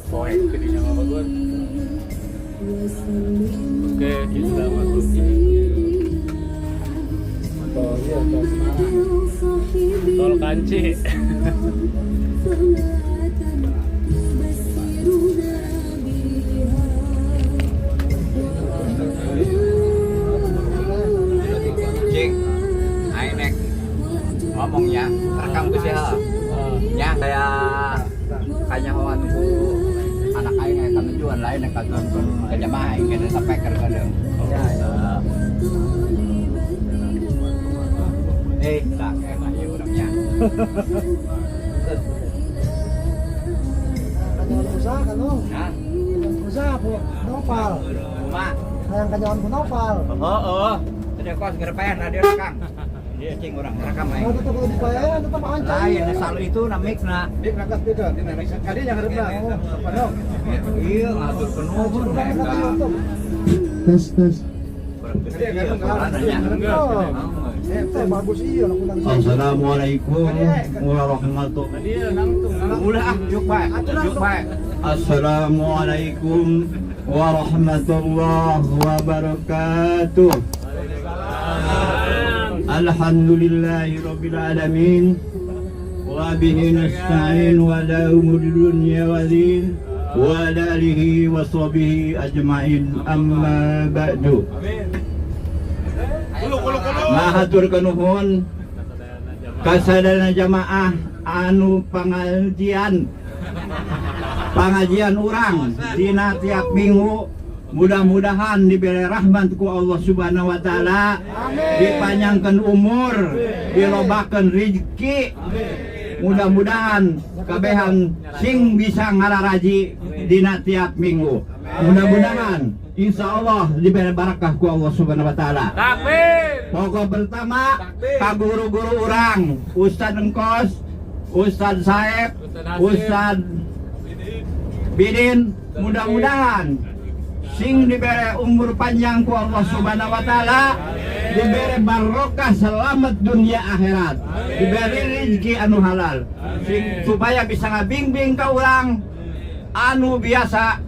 Poek jadinya mah bagus. Oke, kita masuk di Tol, iya, tol Semarang. Tol Kanci. Cing, aing nek ngomongnya rekam ke siapa? Ya saya kanyahoan ku anak aing aya kamajuan lain nek katonton ka jamaah aing kena sapeker kadang. Eh, tak enak ya urangnya. Kanyawan usaha kan lo. Nah, Usaha bu, Nopal. kumaha? Hayang kanyawan ku Nopal. Oh. Tadi kos ngerepayan radio Kang. Cing urang rekam aing. Nah, tetap kalau dibayar tetap ancam. Lain selalu itu na mix na. Dik nakas beda, kali yang harapna. Oh, ano? Iya, ngatur penuhun mereka. Tes tes. Iya, Bagus iya lakukan. Assalamualaikum warahmatullahi Tadi nangtung. Ulah ah, juk bae, juk bae. Assalamualaikum warahmatullahi wabarakatuh. Alhamdulillahi rabbil alamin. Wa bihi nasta'in wa la umuri dunya wa din wa ala alihi wa sahbihi ajma'in, amma ba'du. Mahatur kanuhun kasadana jamaah anu pengajian pengajian urang dina tiap minggu, mudah-mudahan diberi rahmat ku Allah Subhanahu wa taala, dipanjangkan umur, dilobakeun rezeki, mudah-mudahan kabehan sing bisa ngararaji dina tiap minggu, mudah-mudahan insya Allah diberi barakah ku Allah Subhanahu wa taala. Takbir. Pokok pertama ka guru-guru urang, Ustad Engkos, Ustad Saeb, Ustad Bidin, mudah-mudahan sing diberi umur panjang ku Allah Subhanahu wa taala, diberi barokah, selamat dunia akhirat, diberi rezeki anu halal, sing supaya bisa ngabingbing ka urang anu biasa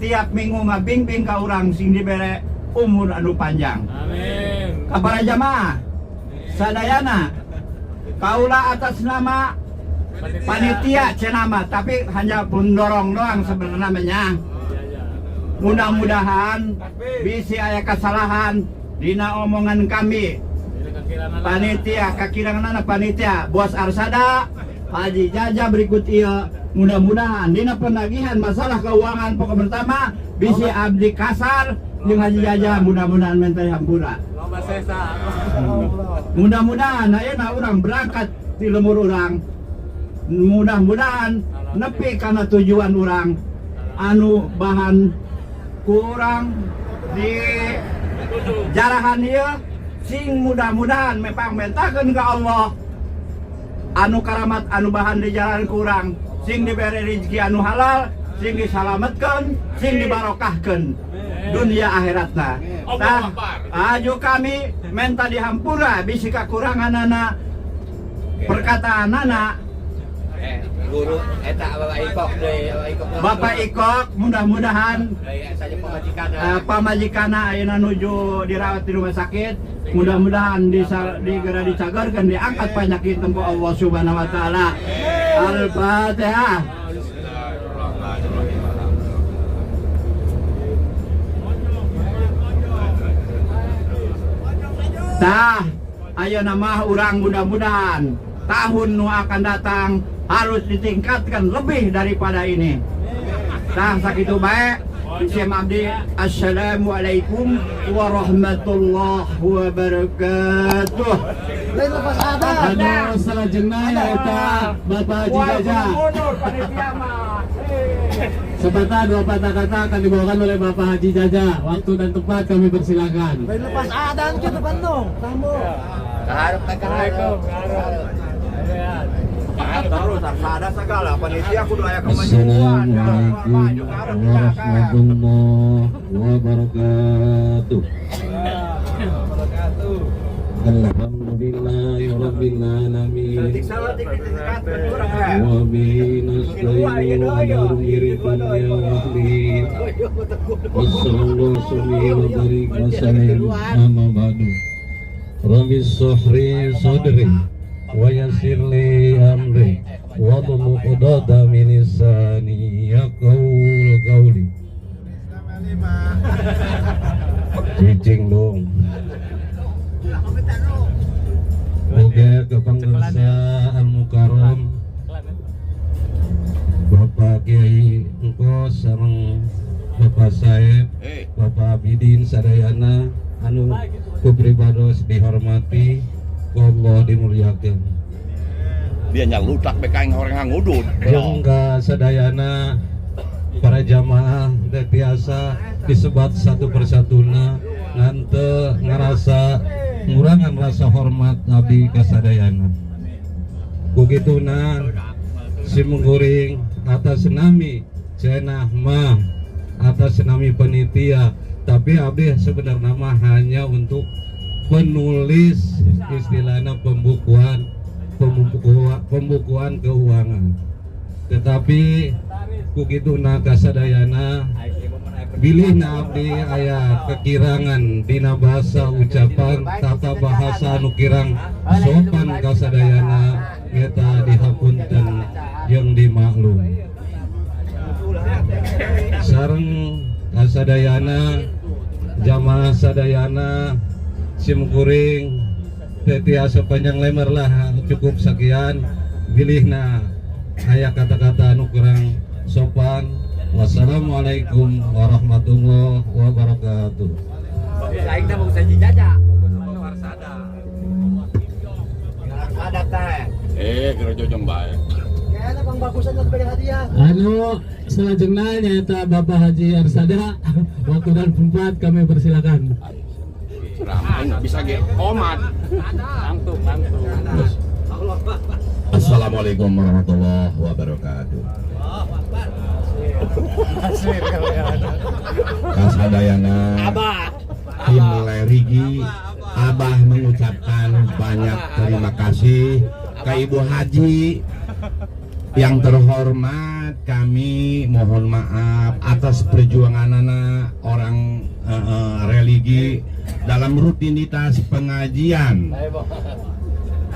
tiap minggu ngabingbing ka urang, sing diberi umur anu panjang. Amin. Ka para jamaah sadayana, kaula atas nama panitia cenama, tapi hanya pendorong doang sebenarnya namanya. Mudah-mudahan bisi aya kesalahan dina omongan kami panitia, kakirangan panitia, Bos Arsada, Haji Jaja berikut iya, mudah-mudahan dina penagihan masalah keuangan, pokok pertama bisi abdi kasar jeung Haji Jaja, mudah-mudahan minta hampura. Lomba sesa. Mudah-mudahan ayeuna urang berangkat di lembur urang, mudah-mudahan nepi karena tujuan urang anu bahan kurang di jarahan ieu, sing mudah-mudahan mepang mentakeun ka Allah anu karamat anu bahan di jalan kurang sing diberi rezeki anu halal, sing disalametkeun, sing dibarokahkeun dunia akhiratna. Tah, aju kami menta dihampura bisi kakuranganana perkataanana. Eh, guru eta Bapak Ikok deui, Bapak Ikok. Bapak Ikok mudah-mudahan Deui saja pamajikan. Pamajikana ayeuna nuju dirawat di rumah sakit, mudah-mudahan bisa digera dicagarkan, diangkat penyakit tempo Allah Subhanahu wa taala. Al-Fatihah. Tah, ayo nama urang mudah-mudahan tahun nu akan datang harus ditingkatkan lebih daripada ini. Tah, sakitu bae. Sim abdi, assalamualaikum warahmatullahi wabarakatuh. Lain lepas ada. Anu salajengna nyaeta Bapak Haji Jaja. Sepatah dua patah kata akan dibawakan oleh Bapak Haji Jaja. Waktu dan tempat kami persilakan. Lain lepas ada kita Bandung. Tamu. Kaharep teh kaharep. Terus ada segala panitia kudu aya kemajuan. Assalamualaikum warahmatullahi wabarakatuh. Alhamdulillahi. رب العالمين وبه نستعين على أمور الدنيا والدين وصلى الله وبارك وسلم. أما بعد، رب اشرح لي صدري ويسر لي أمري واحلل عقدة من لساني يفقهوا قولي. Cicing dong. Oke, ke pemirsa Al Mukarram, Bapak Kiai Engko sareng Bapak Saeb, Bapak Abidin sadayana anu ku pribados dihormati, ku Allah dimuliakan. Dia nyalutak bek aing orang ngudud. Jeung ka sadayana para jamaah teu tiasa disebat satu persatuna, ngan teu ngarasa ngurangan rasa hormat abdi ka sadayana. Kugituna simkuring atas nami cenah mah atas nami panitia, tapi abdi sebenarnya mah hanya untuk penulis, istilahnya pembukuan pembukuan, pembukuan keuangan. Tetapi kugituna kasadayana, bilih na abdi aya kekirangan dina bahasa, ucapan, tata bahasa anu kirang sopan, kasadayana meta dihapunten jeung dimaklum. Sareng kasadayana jamaah sadayana, simkuring teu tiasa panjang lebar lah, cukup sekian. Bilihna aya kata-kata anu kurang sopan. Wassalamualaikum warahmatullahi wabarakatuh. Aing teh bagus Haji Jaja. Ada teh. Eh, kira jojong bae. Kayaknya pang bagusan sebagai hadiah. Anu selanjutnya nyaeta Bapak Haji Arsada, waktu dan tempat kami persilakan. Ramai bisa ge komat. Langsung, langsung. Assalamualaikum warahmatullahi wabarakatuh. Kasadayana tim Lerigi, Abah mengucapkan banyak terima kasih ke Ibu Haji yang terhormat. Kami mohon maaf atas perjuangan anak orang religi dalam rutinitas pengajian,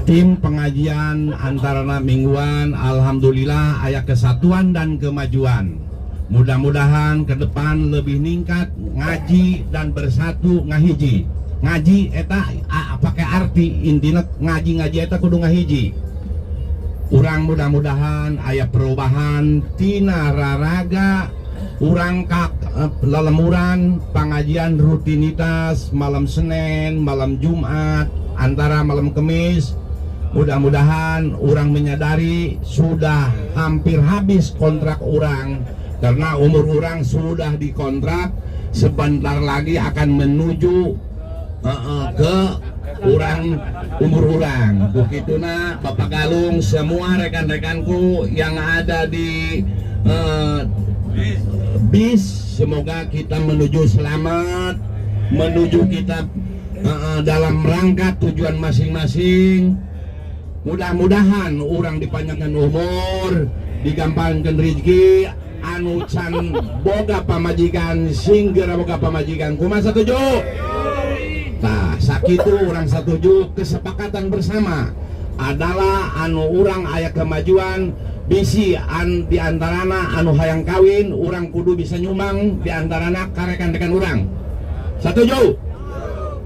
tim pengajian antara mingguan. Alhamdulillah aya kesatuan dan kemajuan. Mudah-mudahan ke depan lebih ningkat ngaji dan bersatu ngahiji. Ngaji eta pakai arti intinya ngaji, ngaji eta kudu ngahiji. Urang mudah-mudahan aya perubahan tina raraga urang kak lelemuran pengajian rutinitas malam Senin, malam Jumat, antara malam Kemis. Mudah-mudahan urang menyadari sudah hampir habis kontrak urang karena umur urang sudah dikontrak, sebentar lagi akan menuju ke urang umur urang. Begituna Bapak Galung, semua rekan-rekanku yang ada di bis, semoga kita menuju selamat, menuju kita dalam rangka tujuan masing-masing. Mudah-mudahan urang dipanjangkan umur, digampangkan rezeki, anu can boga pamajikan sing geura boga pamajikan. Kumaha, setuju? Nah, sakitu urang setuju. Kesepakatan bersama adalah anu urang aya kemajuan bisi an diantarana anu hayang kawin, urang kudu bisa nyumbang diantarana karekan-rekan urang. Setuju?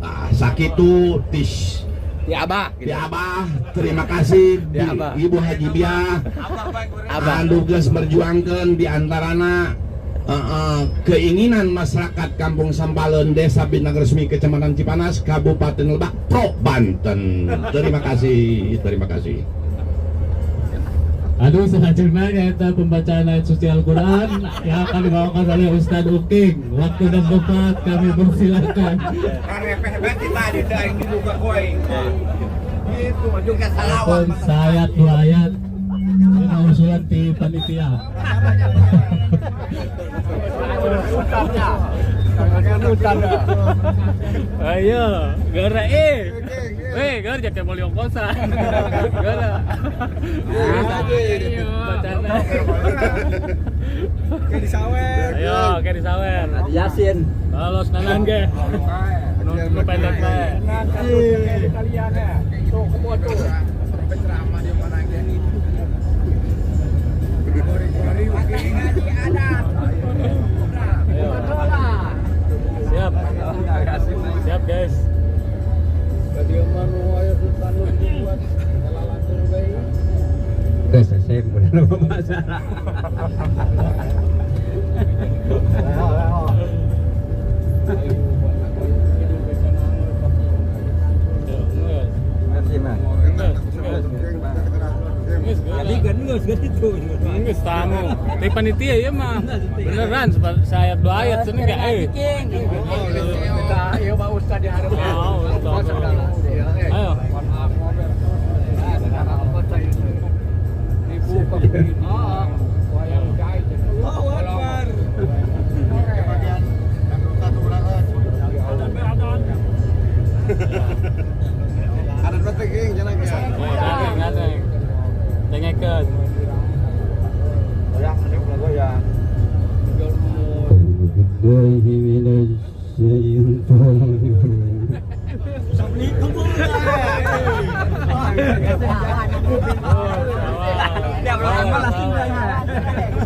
Nah, sakitu tis Di Abah. Di Abah, terima kasih di Di Abah. Ibu Haji Biah anu geus merjuangkeun diantarana keinginan masyarakat Kampung Sampaleun, Desa Bintang Resmi, Kecamatan Cipanas, Kabupaten Lebak, Pro Banten. Terima kasih, terima kasih. Aduh, selanjutnya nyaeta pembacaan ayat suci Al-Quran yang akan dibawakan oleh Ustadz Uking. Waktu dan tempat kami persilakan. Karepeh berarti tadi teh aing dibuka ku aing. Itu juga salawat. Pun sayat dua ayat. Ini usulan di panitia. Ayo, gerak eh. Weh, geur jadi meuli ongkosan. Geur. Bacana. Kayak disawer. Ayo, kayak disawer. Yasin. Los nanan ge. Nu pendek bae. Kalian ya. Tuh, kebun tuh. Ceramah di mana gini. Siap. Siap, guys. Geus saya bener masalah. Jadi kan geus tamu. Tapi panitia ieu mah beneran sayap dua ayat cenah enggak euy. Iya Pak Ustad di hadapan. Oh, Ustad. Ayo. Ada dua tegeng jangan ya. Gandeng, gandeng. Dengekeun. Goyang, goyang.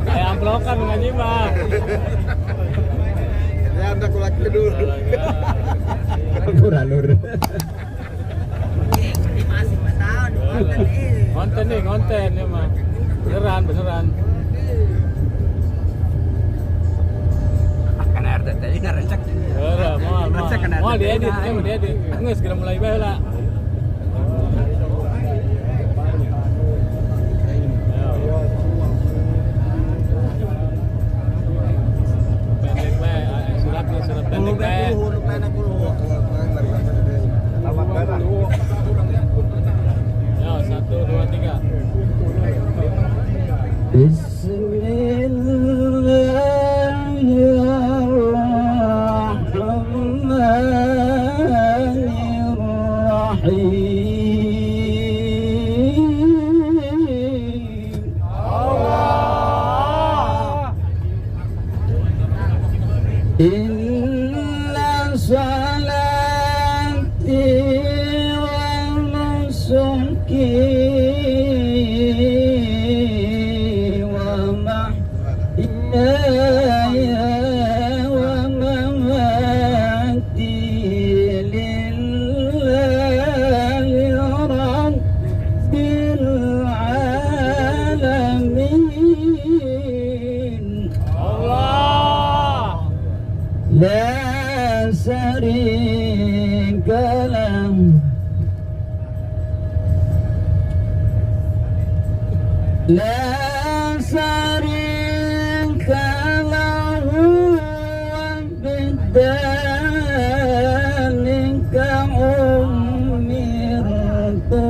Kayak amplokan ngaji mah. Ya anda kulak dulu. Lur. Konten nih, konten ya mah. Beneran, beneran. Kan RTT ini rencek. Heeh, moal, moal. Moal diedit, ya mau diedit. Geus segera mulai bae lah. Pendek bae, suratnya surat pendek bae. Yo, 1 2 3. Bismillahirrahmanirrahim. Allah. Inna salati wa nusuki wa mahyaya wa mamati lillahi rabbil alamin. Allah. La syarika lah. La syarika lahu wa bidzalika umirtu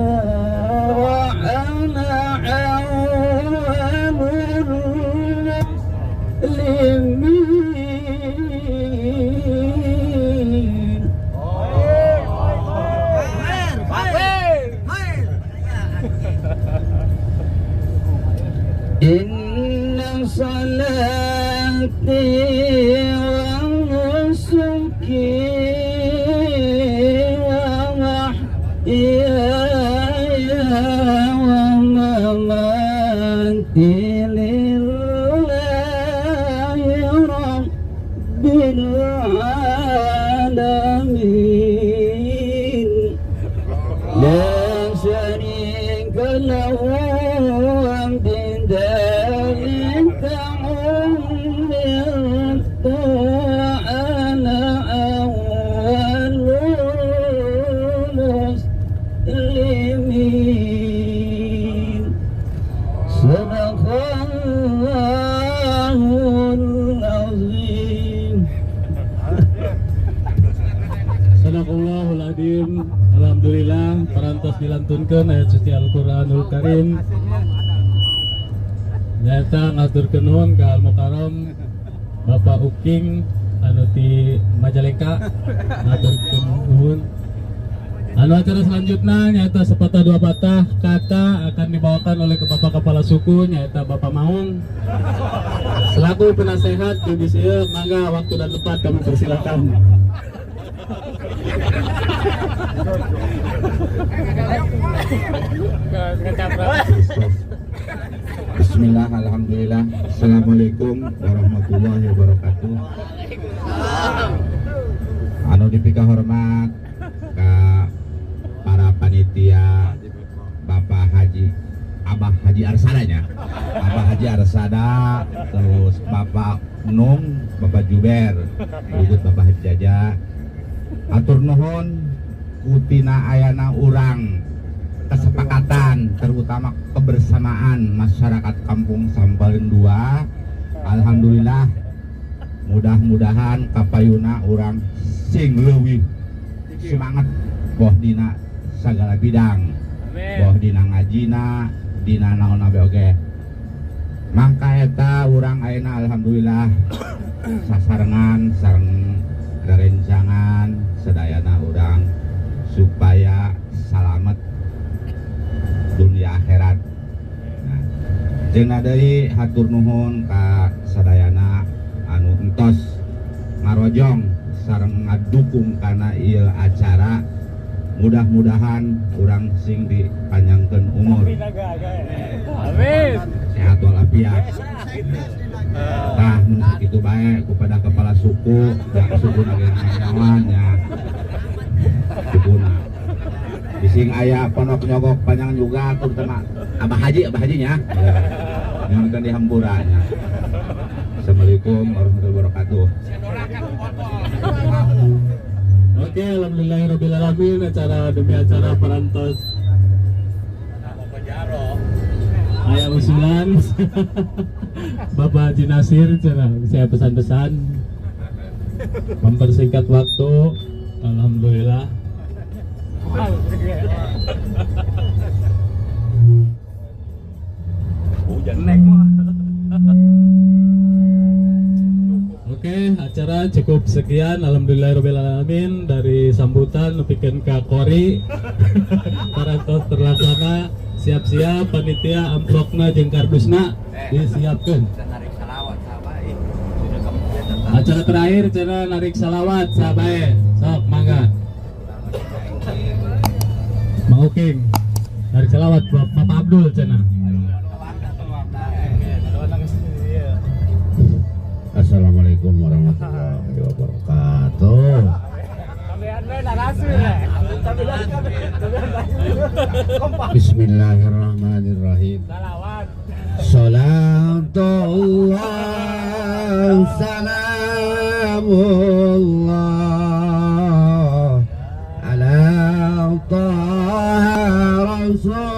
wa ana awwalul muslimin. Inna salati wa nusuki wa mahyaya wa mamati lillahi rabbil alamin. La syarika lahu wa bidzalika umirtu wa ana awwalul muslimin. Sadaqallahul azim. Sadaqallahul azim. Alhamdulillah parantos dilantunkeun ayat suci Al-Qur'anul Karim. Nyata ngaturkeun nuhun ka Al Mukarram Bapak Uking anu ti Majalengka, ngaturkeun nuhun. Anu acara selanjutnya nyaeta sepatah dua patah kata akan dibawakan oleh ke Bapak Kepala Suku, nyaeta Bapak Maung selaku penasehat di ieu. Mangga, waktu dan tempat kami persilakan. Ngecaprak. Bismillah, Alhamdulillah. Assalamualaikum warahmatullahi wabarakatuh. Anu dipika hormat ke para panitia, Bapak Haji, Abah Haji Arsadanya, Abah Haji Arsada, terus Bapak Nung, Bapak Juber, berikut Bapak Haji Jaja. Atur nuhun kutina ayana urang kesepakatan, terutama kebersamaan masyarakat Kampung Sampaleun 2. Alhamdulillah, mudah-mudahan kapayuna urang sing leuwih semangat boh dina segala bidang, boh dina ngajina, dina naon abe oge. Mangka eta urang ayeuna alhamdulillah sasarengan sareng rerencangan sadayana urang supaya salamet dunia akhirat. Nah, jeung deui hatur nuhun ka sadayana anu entos ngarojong sareng ngadukung kana ieu acara. Mudah-mudahan urang sing dipanjangkeun umur. Amin. Sehat walafiat. Tah, mun sakitu bae kepada kepala suku yang suku nyawan nya, sukuna bising aya ponok nyogok panjang juga, terutama Abah Haji, Abah Haji nya yang kan dihampurannya. Assalamualaikum warahmatullahi wabarakatuh. Oke, alhamdulillahirobbilalamin, acara demi acara parantos aya usulan. Bapak Haji Nasir cenah, saya pesan-pesan mempersingkat waktu. Alhamdulillah. Hujan naik mah. Oke, acara cukup sekian. Alhamdulillahirobbilalamin, dari sambutan nepikeun ka kori parantos terlaksana. Siap-siap panitia, amplopna jeung kardusna disiapkeun. Narik salawat sabae. Sudah kemudian tetap. Acara terakhir cenah narik salawat sabae. Sok mangga. Mau King narik salawat, Bapak Abdul cenah. Assalamualaikum warahmatullahi wabarakatuh. Bismillahirrahmanirrahim. Salatullah salamullah ala taha rasulillah.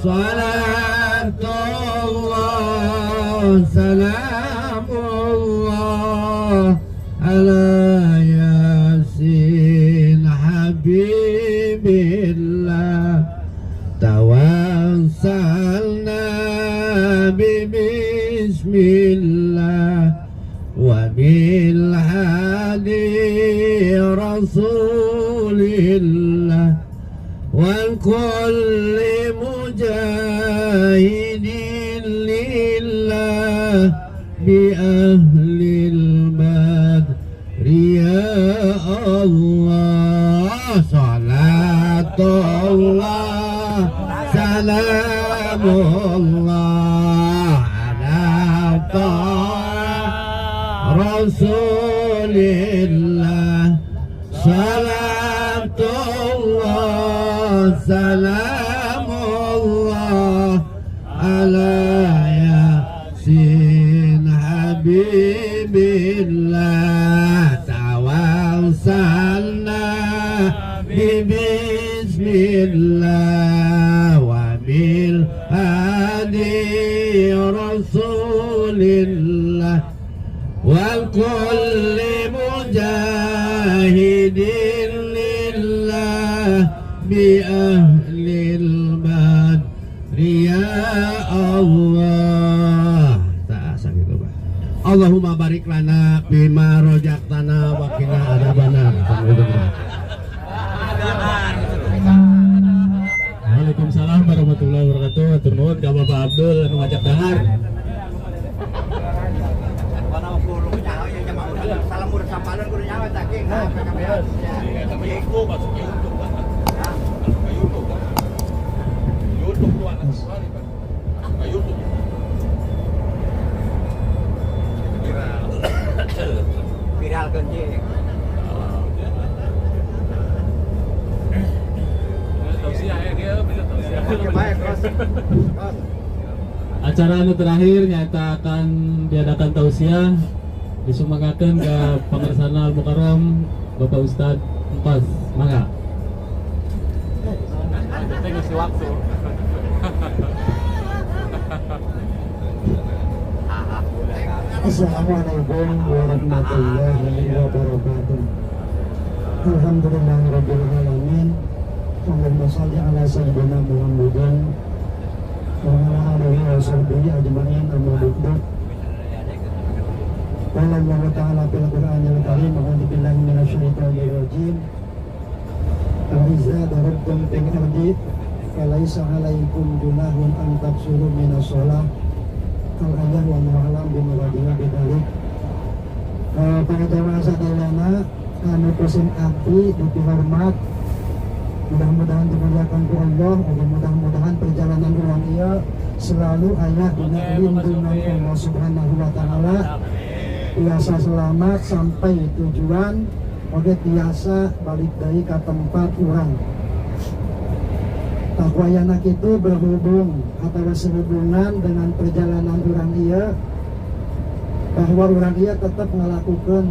Salatullah salamullah ala yasin habibillah. Tawassalna bismillah wa bil hadi rasulillah wa kulli mujahidin lillah bi ahlil badri ya Allah. Salatullah salamullah ala taha rasulillah. Salatullah salamullah ala yasin habibillah. Tawassalna bismillah wa bil hadi rasulillah wa kulli mujahidin lillah bi ahlil badri ya Allah. Tak sakitu bah. Allahumma barik lana fima rozaqtana wa qina adzabannar. Assalamualaikum. Waalaikumsalam warahmatullahi wabarakatuh. Hatur nuhun ka Bapak Abdul anu ngajak dahar. Mana kudu nyaho ya jamaah urang. Salam urang sampalun kudu nyaho tah king. Itu masuk ke YouTube kan. Ke YouTube kan. YouTube tuh anak ke YouTube. Viral kan cing. Tausiah ya dia, bisa tausiah. Oke, baik, Kos. Kos. Acara anu terakhir nyaeta akan diadakan tausiah disumanggakeun ke pangersana Al Mukarram Bapak Ustad Empas. Mangga. Kita ngisi waktu. Assalamualaikum warahmatullahi wabarakatuh. Alhamdulillahirabbil alamin. Allahumma shalli ala sayyidina Muhammadin wa ala alihi wa sahbihi ajma'in, amma ba'du. Qala Allah ta'ala fil Qur'anil Karim, a'udzu billahi minasyaitonir rajim. Wa iza darabtum fil ardi falaisa 'alaikum junahun an taqsuru minas shalah. Al-ayah wa ma'alam bimuradihi bidalik. Para jamaah sadayana anu kusim abdi dipihormat, mudah-mudahan dimuliakan ku Allah, mudah-mudahan perjalanan urang ieu selalu aya dina lindungan Allah Subhanahu wa taala, tiasa selamat sampai tujuan, oge tiasa balik deui ka tempat urang. Takwayana itu berhubung atau sehubungan dengan perjalanan urang ieu, bahwa urang ieu tetap melakukan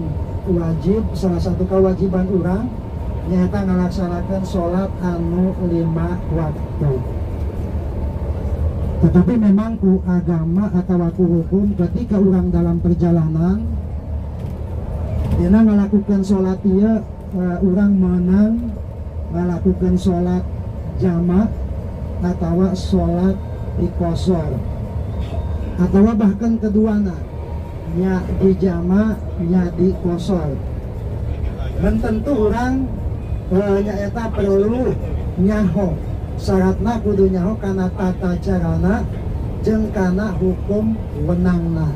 wajib, salah satu kewajiban urang nyaeta ngalaksanakan sholat anu 5 waktu. Tetapi memang ku agama atau ku hukum ketika urang dalam perjalanan dina ngalakukan sholat ieu, urang menang ngalakukan sholat jamak atau sholat dikosor atau bahkan keduana nya di jamak nya di kosor. Dan tentu orang nyaeta perlu nyaho syaratna kudu nyaho kana tata carana jeung kana hukum wenangna.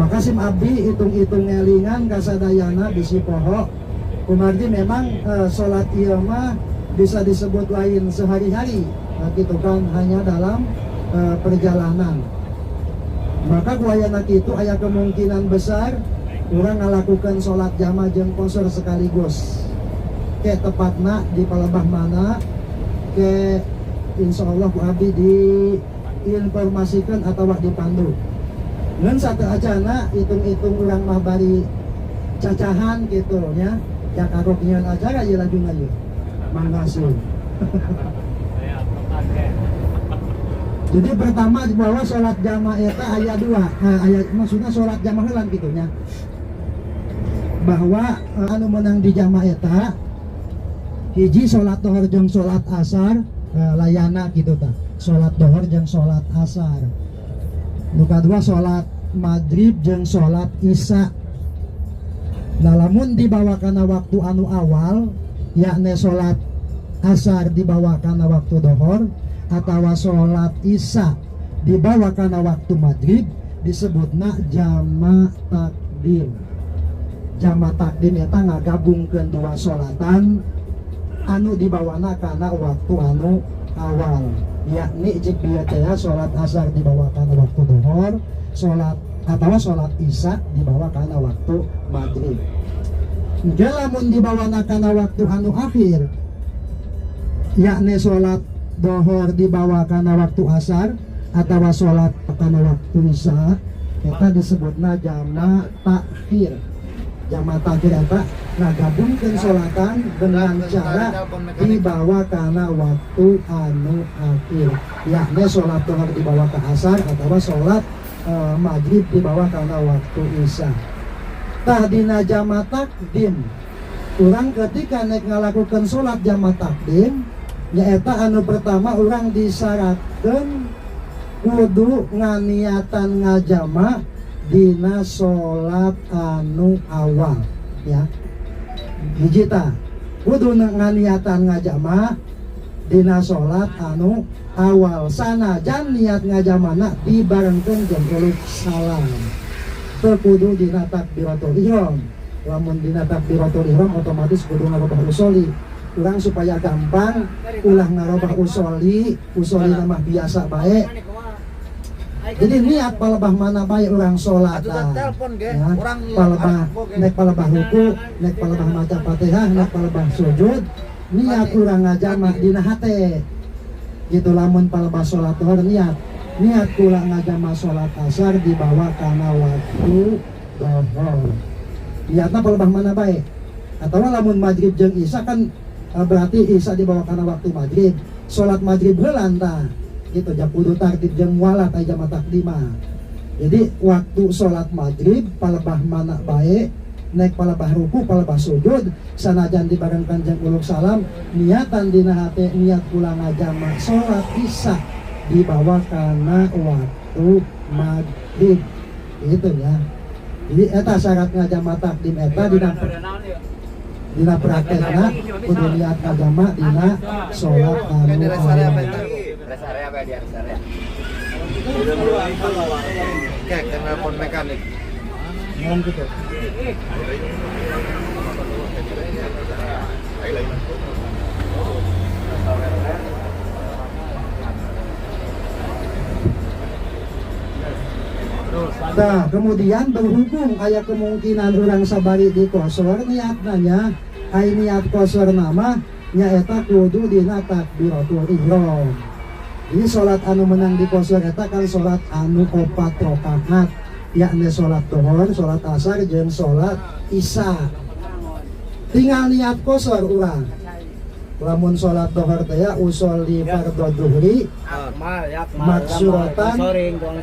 Maka sim abdi hitung-hitung ngelingan kasadayana bisi poho kumargi memang sholat ieu mah bisa disebut lain sehari-hari, nah, gitu kan, hanya dalam perjalanan. Maka kuayana itu aya kemungkinan besar urang ngalakukan sholat jamaah jeung qosor sekaligus. Ke tepatna di palebah mana ke insya Allah ku abdi diinformasikan atau dipandu. Ngan satu acana hitung-hitung urang mah bari cacahan gitu nya, ya karok nyeun acara ieu lajuna ieu. Mangga. Jadi pertama bahwa sholat jamaah eta aya dua, aya maksudnya sholat jamaah heula gitu nya. Bahwa anu menang di jamaah eta hiji sholat dohor jeung sholat asar, layana gitu ta. Sholat dohor jeung sholat asar. Nu kadua sholat maghrib jeung sholat isya. Nah lamun dibawa kana waktu anu awal, yakni sholat asar dibawa kana waktu dohor atau sholat isya dibawa kana waktu maghrib, disebutna jama takdim. Jama takdim eta ngagabungkeun dua sholatan anu dibawana kana waktu anu awal, yakni jik bieu teh sholat asar dibawa kana waktu dohor, sholat atau sholat isya dibawa kana waktu maghrib. Engke lamun dibawana kana waktu anu akhir, yakni sholat dohor dibawa kana waktu asar atau sholat kana waktu isya, eta disebutna jama takhir. Jama takhir eta ngagabungkeun sholatan dengan cara dibawa kana waktu anu akhir, yakni sholat dohor dibawa ke asar atau sholat maghrib dibawa kana waktu isya. Tah dina jama takdim, urang ketika nek ngalakukan sholat jama takdim nyaeta anu pertama urang disyaratkeun kudu nganiatan ngajama dina salat anu awal ya. Hiji tah kudu nganiatan ngajama dina salat anu awal sanajan niat ngajamana dibarengkeun jeung uluk salam. Teu kudu dina takbiratul ihram. Lamun dina takbiratul ihram otomatis kudu ngarobah usoli. Urang supaya gampang ulah ngarobah usoli, usoli mah biasa bae. Jadi niat palebah mana bae urang salat ya, palebah nek palebah ruku, nek palebah maca Fatihah, nek palebah sujud, niat urang ngajama dina hate. Gitu lamun palebah salat zuhur niat, niat kula ngajama salat asar dibawa kana waktu zuhur. Niatna palebah mana bae. Atau lamun maghrib jeung isya kan berarti isya dibawa kana waktu maghrib, salat maghrib heula tah. Gitu ja kudu tartib jeung mualah tah jama takdimah. Jadi waktu salat maghrib palebah mana bae, nek palebah ruku, palebah sujud, sanajan dibarengkeun jeung uluk salam, niatan dina hate niat kula ngajama salat isya dibawa kana waktu maghrib. Gitu ya. Jadi eta syarat ngajama takdim eta dina praktekna kudu niat ngajama dina salat anu awal. Rest area apa di rest area? Kayak telepon mekanik. Ngomong gitu. Nah, kemudian berhubung aya kemungkinan orang sabari di kosor niat nanya, ai niat kosor nama nyaeta kudu dina takbiratul ihram. Jadi salat anu menang di kosor eta kan salat anu 4 rakaat, yakni salat zuhur, salat asar jeung salat isya. Tinggal niat kosor urang. Lamun salat zuhur teh ya usolli fardhu zuhri maksuratan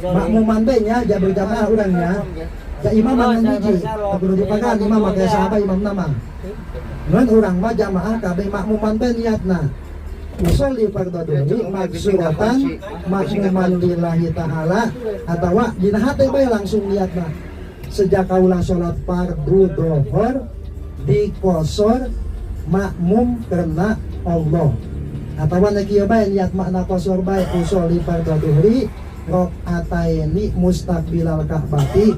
makmuman teh nya ja berjamaah urang nya. Ja imam mah hiji, kudu dipakan imam mah teh sahabat imam nama. Ngan urang mah jamaah kabeh makmuman teh niatna. Usolli fardhu zuhri maksuratan makmuman lillahi ta'ala atawa dina hate bae langsung niatna. Sejak kaula salat fardhu zuhur dikosor makmum karena Allah. Atawa nek ieu bae niat makna kosor bae usolli fardhu zuhri rakaataini mustaqbilal ka'bati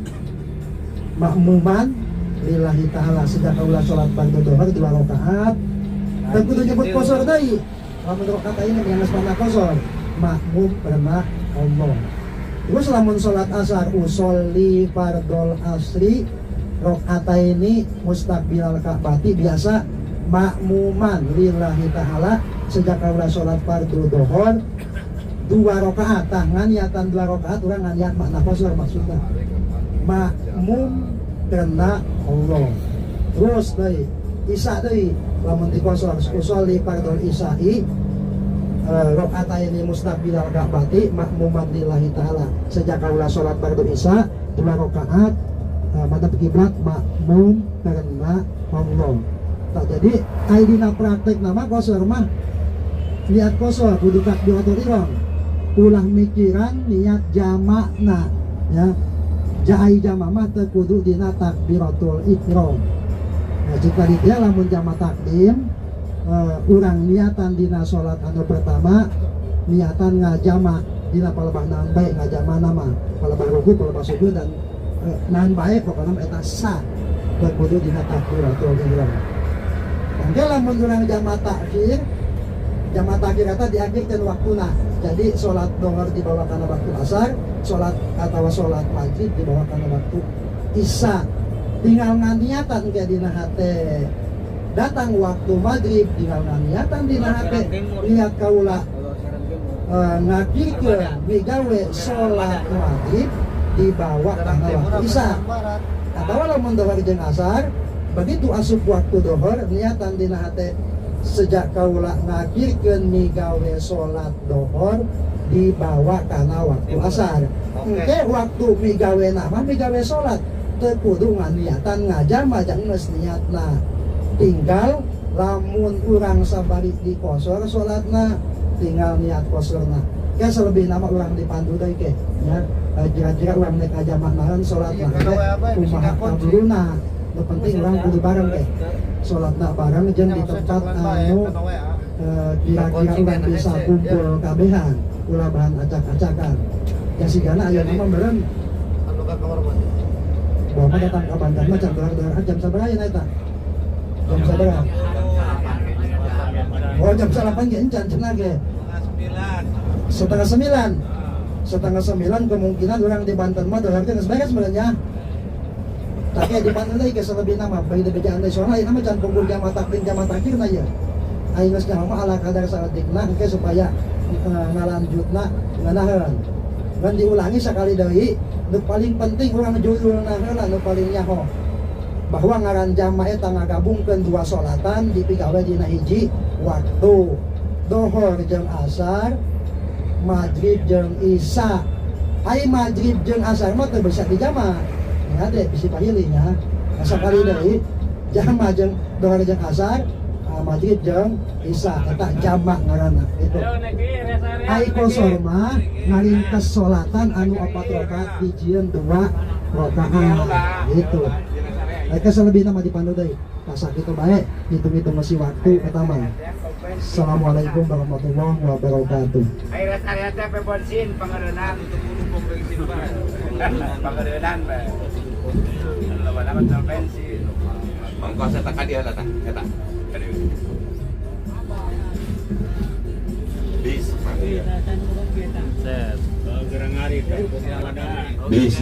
makmuman lillahi ta'ala. Sejak kaula salat fardhu zuhur 2 rakaat teu kudu nyebut kosor deui. Lamun rakaataini yang geus makna kosor makmum karena Allah. Terus lamun salat asar usolli fardhol asri rakaataini mustaqbilal ka'bati biasa makmuman lillahi ta'ala. Sejak kaula salat fardhu zuhur 2 rakaat, tah nganiatan 2 rakaat urang nganiat makna kosor maksudna makmum karena Allah. Terus deui isya deui lamun dikosor usolli fardhol isya'i rakaataini mustaqbilal ka'bati makmuman lillahi ta'ala. Sejak kaula salat fardhu isya 2 rakaat madhep kiblat makmum karena Allah. Tak jadi ai dina praktek nama kosor mah niat kosor kudu takbiratul ihram, ulah mikiran niat jamakna ya. Jai jama mah teu kudu dina takbiratul ihram. Nah, jika dia lamun jama takdim urang niatan dina salat anu pertama niatan ngajama dina palebah naon bae ngajama nama palebah ruku palebah sujud dan naon bae pokona eta sah teu kudu dina takbiratul ihram. Engke lamun urang jama takhir, jama takhir eta diakhirkeun waktuna. Jadi salat zuhur dibawa kana waktu asar, salat atawa salat maghrib dibawa kana waktu isya. Tinggal nganiatan ke dina hate. Datang waktu maghrib tinggal nganiatan dina hate. Niat kaula ngakhirkeun migawe salat maghrib dibawa kana waktu isya. Atawa lamun zuhur jeung asar begitu asup waktu zuhur niatan dina hate sejak kaula ngakhirkeun migawe salat zuhur dibawa kana waktu asar. Engke waktu migawe nama migawe salat teu kudu nganiatan ngajama jang geus niatna. Tinggal lamun urang sabari dikosor salatna Tinggal niat qosorna. Ke selebihna mah urang dipandu deui ke nya. Kira-kira urang nek jamak naon, salat mah teh kumaha kabluna. Nu penting urang kudu bareng ke. Salatna bareng jeung di tempat anu kira-kira urang bisa kumpul kabehan, ulah bahan acak-acakan. Ya sigana ayeuna mah meureun bawa datang ke Banten mah can dohar-dohar jam sabaraha ayeuna eta? Jam sabaraha? Oh, jam 9 ge encan cenah ge. 8.30. 8.30 kemungkinan orang di Banten mah dohar teh geus beres sebenarnya. Tapi di Banten teh geus selebihna mah bagi bejaan teh, soalna ayeuna mah can kumpul jamaah takdim jamaah takhir na ieu. Aing geus nyaho mah ala kadar saeutikna engke supaya ngalanjutna ngeunaheun. Ngan diulangi sekali deui, nu paling penting urang judulna heula nu paling nyaho. Bahwa ngaran jamaah eta ngagabungkeun dua solatan dipigawe dina hiji waktu. Dohor jeung asar, maghrib jeung isya. Ai maghrib jeung asar mah teu bisa dijama. Nya teh bisi pahili nya. Nah, sakali deui jama jeung dohor jeung asar, maghrib jeung isya eta jamak ngaranna itu. Ai qosor mah ngaringkes solatan anu 4 rakaat dijieun 2 rakaat gitu. Mereka selebihna mah dipandu deui. Tah sakitu bae, hitung-hitung masih waktu eta mah. Assalamualaikum warahmatullahi wabarakatuh. Air area teh bensin pangareunang pangareunang bae. Lawan tol bensin. Mangkos eta ka dieu eta eta. Bis. Set. Bis.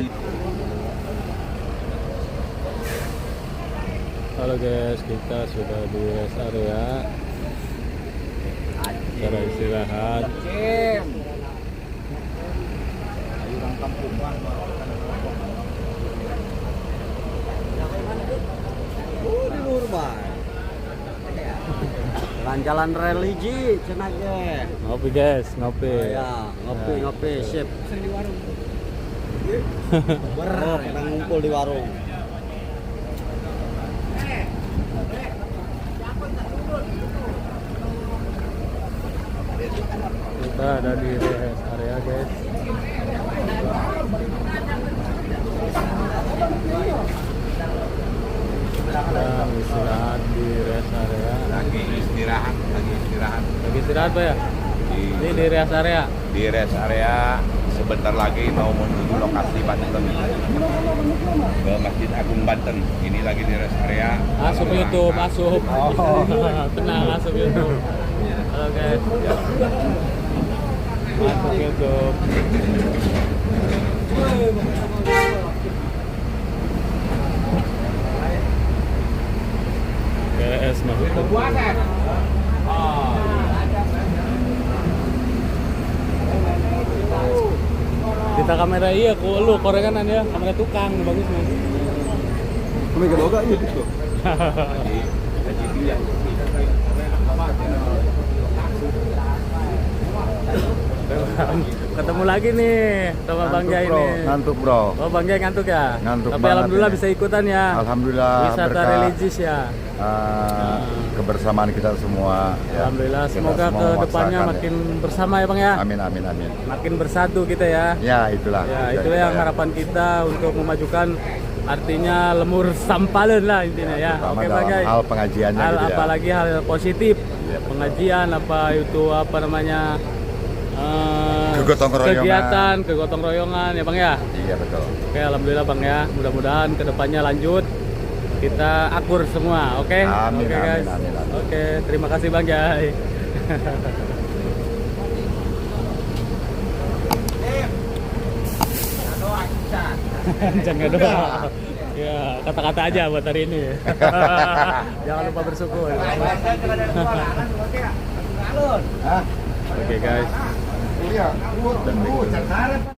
Halo guys, kita sudah di rest area. Cara istirahat. Di luhur bae. Jalan-jalan religi cenah ge. Ngopi guys, ngopi. Oh, ya, ngopi ngopi sip. Oh, kita ngumpul di warung. Kita ada di rest area guys. Kita istirahat di rest area. Lagi istirahat, lagi istirahat. Lagi istirahat Pak ya? Ini di rest area. Di rest area sebentar lagi mau menuju lokasi Banten. Ke Masjid Agung Banten. Ini lagi di rest area. Asup YouTube, asup. Oh. Tenang, asup YouTube. Halo guys. Masuk YouTube. PS masuk. Kita kamera iya, ku lu korenganan ya, kamera tukang bagus nih. Kamera boga iya gitu. Ketemu lagi nih sama Bang Jai ini. Ngantuk bro. Oh Bang Jai ngantuk ya? Ngantuk Tapi banget alhamdulillah ini. Bisa ikutan ya. Alhamdulillah. Wisata religius ya. Kebersamaan kita semua. Ya. Alhamdulillah. Kita Semoga semua ke depannya memaksakan, makin ya. Bersama ya Bang ya. Amin amin amin. Makin bersatu kita ya. Ya itulah. Ya itulah yang ya. Harapan kita untuk memajukan artinya lemur sampalen lah intinya ya. Terutama Oke Bang dalam Jai. hal pengajiannya Hal gitu ya. apalagi hal positif. Ya, betul. Pengajian apa itu apa namanya? Kegotong-royongan. Kegiatan kegotong royongan ya Bang ya. Iya betul. Oke alhamdulillah Bang ya. Mudah-mudahan kedepannya lanjut kita akur semua. Oke. Amin, Oke amin, guys. amin, amin. Oke terima kasih Bang Jai. Jangan doa. Ya, kata-kata aja buat hari ini. Jangan lupa bersyukur. Oke guys. Iya.